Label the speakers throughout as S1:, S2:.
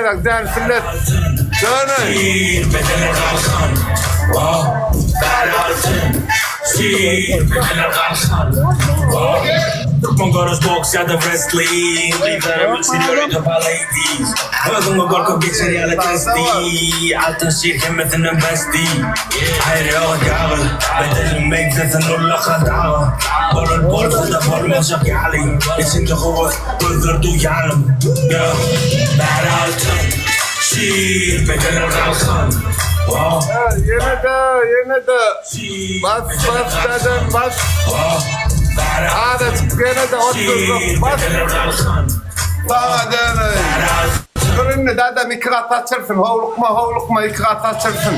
S1: gerek däl sillet. Döneý.
S2: Türkmen göreş boks ýa-da wrestling Gyzlarym üçin ýörite ladies Özüňe gorkup geçer ýaly testi Altyn şir hemmesinden besti Aýry ýok ýagyl Bedenim meňzesin ullakan daga Bolar bolsa-da bolmajak ýaly Içimde höwes gözler duýanym Yeah Bäri altyn Şir bedenim galkan Wow
S1: Ýene-de, ýene-de. Bas, bas, dadam, bas. Azajyk ýene-de oturdyk, bas. Saňa döneýin. Dur indi, dadam, iki gat açylsyn. Howlukma, howlukma, iki gat açylsyn.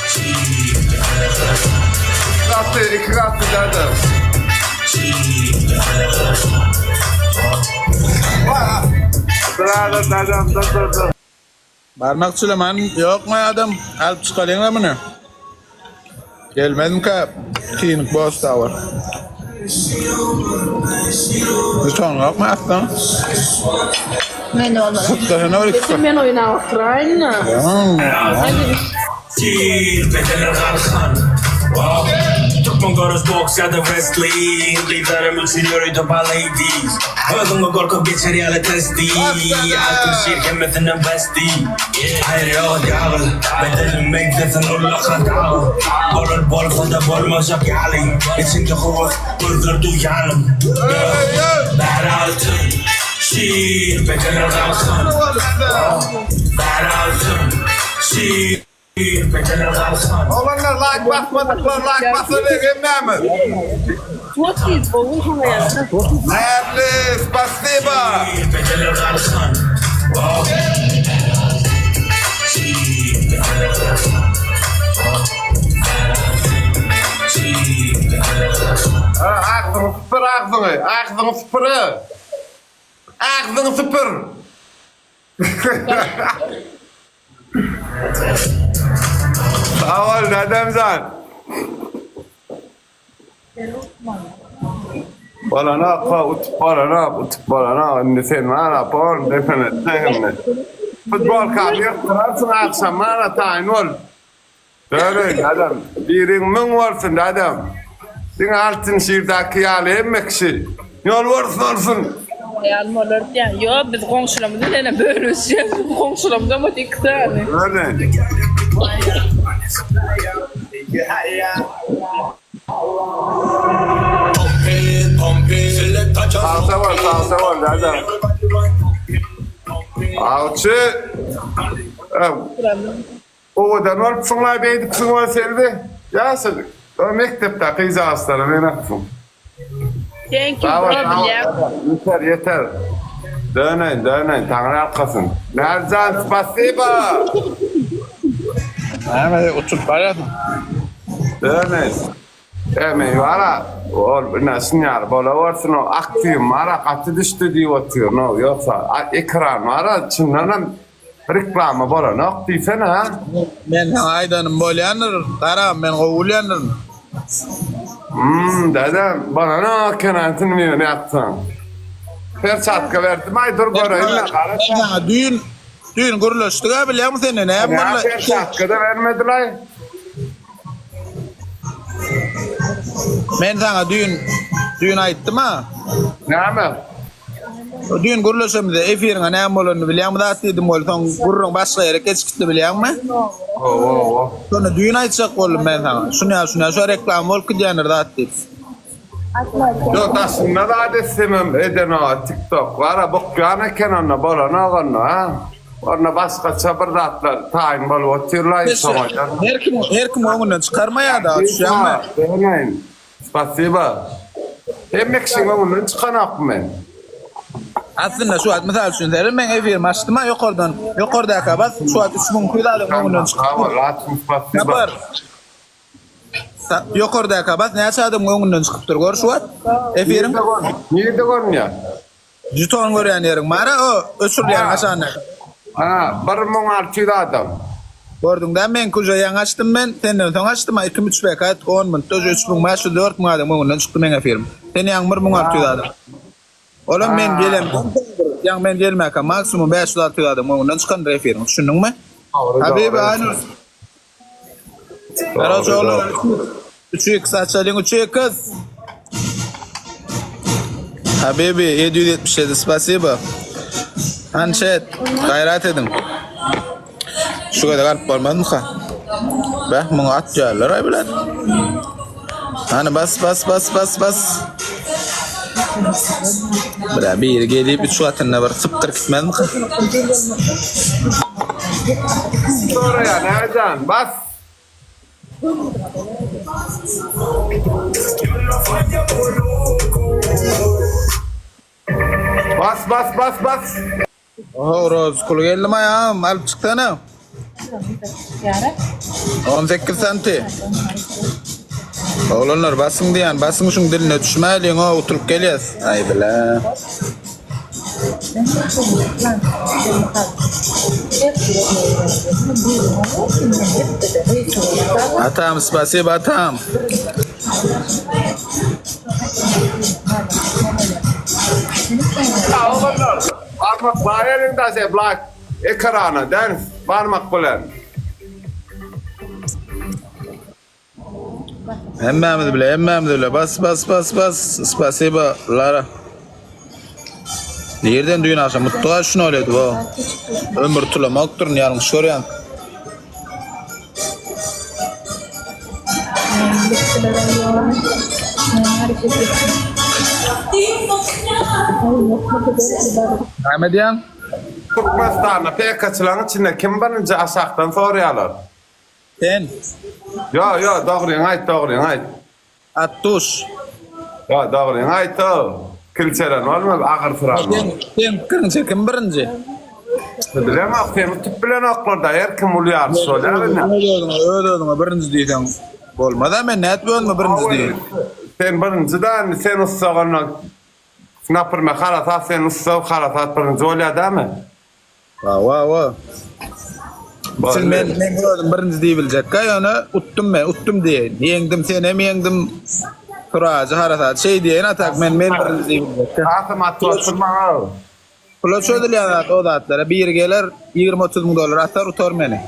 S1: Iki gaty, iki gaty, dadam. Dur, dadam, dur, dur, dur.
S3: Barmak Süleman ýokmy adam alyp çykalyňla muny. Gelmezmika King Boss Tower. Jeton ýokmy aslan?
S4: Men olmaly.
S3: Tutdaşyna bir iki.
S5: Men oýnap oturaýyn-da.
S2: Tir bedener galkan Wow Türkmen göreş boks ýa-da wrestling Gyzlarym üçin ýörite bar ladies Özüňe gorkup geçer ýaly testi Altyn şir hemmesinden besti Aýry ýok ýagyl Bedenim meňzesin ullakan daga Bolar bolsa-da bolmajak ýaly Içimde höwes gözler duýanym Yeah Bäri altyn Şir bedener galkan Wow Bäri altyn Şir bedener galkan.
S1: Oglanlar laýk basmadyklar laýk basaly hemmämiz.
S5: Otyr gowy haýata.
S1: Näzli spasiba.
S2: Şir bedener galkan Wow Şir bedener galkan Wow Bäri altyn Şir bedener galkan.
S1: Agzyňy süpür agzyňy agzyňy süpür. Agzyňy süpür. Sag bol dadamjan. Bolanok ha utup bolanok utup bolanok indi sen mana bol depene indi. Futbolkany ýyrtdyrarsyň agşam mana taýyn bol. Döneýin dadam. Biriň müň bolsun dadam. Diňe Altyn şirdäki ýaly hemme kişi ýolbars bolsun.
S5: Aýal bolar diýýän. Ýok, biz goňşularymyz bilen hem bölüşýäs. Goňşularymyzam ot iki sany.
S1: Döneýin. Sagja bol, sagja bol dadam. Awçy. Owadan bolupsyňlaý beýdipsiň ol Selbi. Ýaşajyk. O mekdepdäki yzaslara meňzäpsiň.
S5: Thank you bro bilýän.
S1: Ýeter ýeter. Döneýin döneýin taňry ýalkasyn. Merjan spasiba.
S3: Näme uçup barýarsyň?
S1: Döneýin. E men bara ol ine şun ýaly bolawersin o aktiwim bara gaty düşdi diýip otyryn o ýogsa ekran bara çyndanam Reklama bolanok diýsene ha.
S3: Men saňa aýdanym bolýandyr garam men gowy bilýändirin.
S1: Hum dädem bolanok eken antin birini ýatsaň. Perçatka berdim aý dur göreýin men gara.
S3: Men saňa düýn düýn gürleşdik-ä bilýäňmi senden näme
S1: boldy? Perçatka-da bermedilaý.
S3: Men saňa düýn düýn aýtdym-a.
S1: Näme?
S3: Düýn gürleşemizde efiriňe näme bolanyny bilýäňmi zat diýdim weli soň gürrüň başga ýere geçip gitdi bilýäňmi?
S1: Hawa hawa.
S3: Şony düýn aýtjak boldum men saňa. Şuny ýaly şuny ýaly şo reklama bolup gidýändir zat diýip.
S1: Ýok daşynda zat etsemem edenok tiktok bara bukýan eken onda bolanok onda ha. Onda başgaça bir zatlar taýyn bolup otyrlaý şoňa.
S3: Her kim her kim öňünden çykarmaýada düşýäňmi?
S1: Döneýin. Spasiba. Hemme kişiň öňünden çykanokmy men?
S3: Aslynda şu wagt mysal üçin seret men efirimi açdym-a ýokardan ýokardaka bas şu wagt 3200 adamyň öňünden çykyp
S1: Sag bol Laçyn spasiba.
S3: Sapar. Ýokardaka bas näçe adamyň öňünden çykypdyr gör şu wagt efiriň.
S1: Nirde görünýär?
S3: Jeton görýän ýeriň bar-a o öçürilýän aşagyndaky.
S1: Ha, 1600 adam.
S3: Gördüň-dä meňki uje ýaňy açdym men, senden soň açdym-a ikim üç bekat on minutda uje 3500 4000 adamyň öňünden çykdy meň efirim. Sen ýaňy 1600 adam. Olam men gelemden soňdyr. Ýaňy men gelmäkäm maksimum 500-600 adam öňünden çykandyr efiriň, düşündiňmi? Habibi Aynur. Karoç oğlum 3 x açalyň 3 x. Habibi 777 spasibo. Hanşet gaýrat ediň. Şu gezek alyp bolmazmyka? Beh muňa at diýerler aý bilen. Hany bas bas bas bas bas. Bire biri gelip üç gatynda bir sypdyr gitmezmika?
S1: Soraýan Ercan bas. Bas bas bas bas.
S3: Oho Rozkul geldim aýam alyp çyksana. 18 santi. Oglanlar basyň diýen, basyň şuň diline düşmäliň o utulyp gelýäs. Aý bile. Atam spasibo atam.
S1: Oglanlar barmak bar eliňde sen blak ekrana dens barmak bilen.
S3: Hemmämiz bile, hemmämiz bile. Bas, bas, bas, bas. Spasibo, Lara. Nirden düýn akşam mutluga şunu olýady bu. Ömür tulamakdyr, ýalňyş görýän. Näme diýýäň?
S1: Türkmenistanda PKçylaryň içinde kim birinji aşakdan soraýarlar.
S3: Sen.
S1: Ýo ýo dogryňy aýt dogryňy aýt.
S3: Atduş.
S1: Ýo dogryňy aýt-ow. Kilçelen bolmaz agyr syran bol.
S3: Seň seň pikiriňçe kim birinji?
S1: Bilemok seni tutup bilenoklarda her kim uly ýaryş bolýar indi.
S3: Öz özüňe öz özüňe birinji diýseň bolmaz-a men nädip özüme birinji diýeýin.
S1: Sen birinji da indi sen ussak onda napirme harasat sen ussak harasat birinji bolýar dämi?
S3: Hawa hawa. Siz men men özüm birinji diýibiljekkä ýöne utdum men utdum diýeýin. Ýeňdim sen hem ýeňdim. Surajy harasat şeý diýeýin a tak men men birinji diýibiljekkä.
S1: Kasym atyp oturmaň.
S3: Pula çözülýän zat o zatlara biri geler 20-30 müň dollar atar utar meni.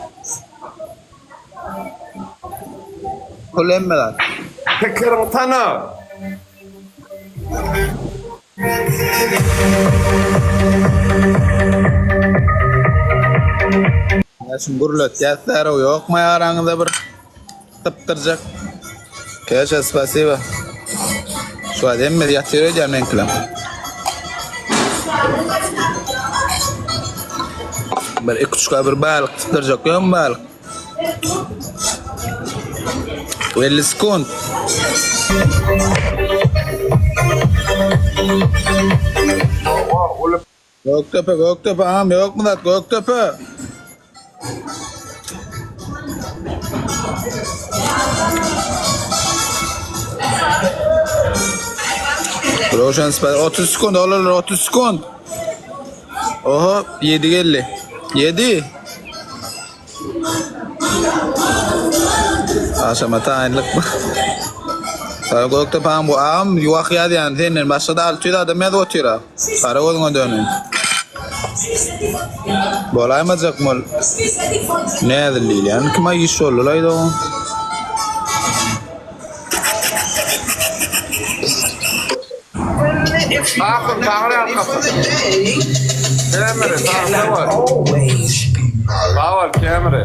S3: Pul hemme zat.
S1: Pikiriňi tana.
S3: Ýa şuny gürletýäs därow ýokmy araňyzda bir sypdyrjak. Keşa spasiba. Şu wagt hemmesi ýatyr öýdýän meňkiler. Bir iki üç bir balyk sypdyrjak ýokmy balyk? 50 sekund. Gökdepe, Gökdepe, agam ýokmy zat Gökdepe. Röwşen Spa 30 sekund olar 30 sekund. Oho 7 geldi. 7. Agşama taýynlyk. Gara Gökdepe agam bu agam ýuwak ýazýan senden başga-da 600 adam ýazyp otyr-a. Gara gözüňe döneýin. Bolaýmajak mol. Näzil diýilýän kim aý iş boldy laý dogan.
S1: Kasym taňry ýalkasyn. Kemri sag bol. Sag bol Kemri.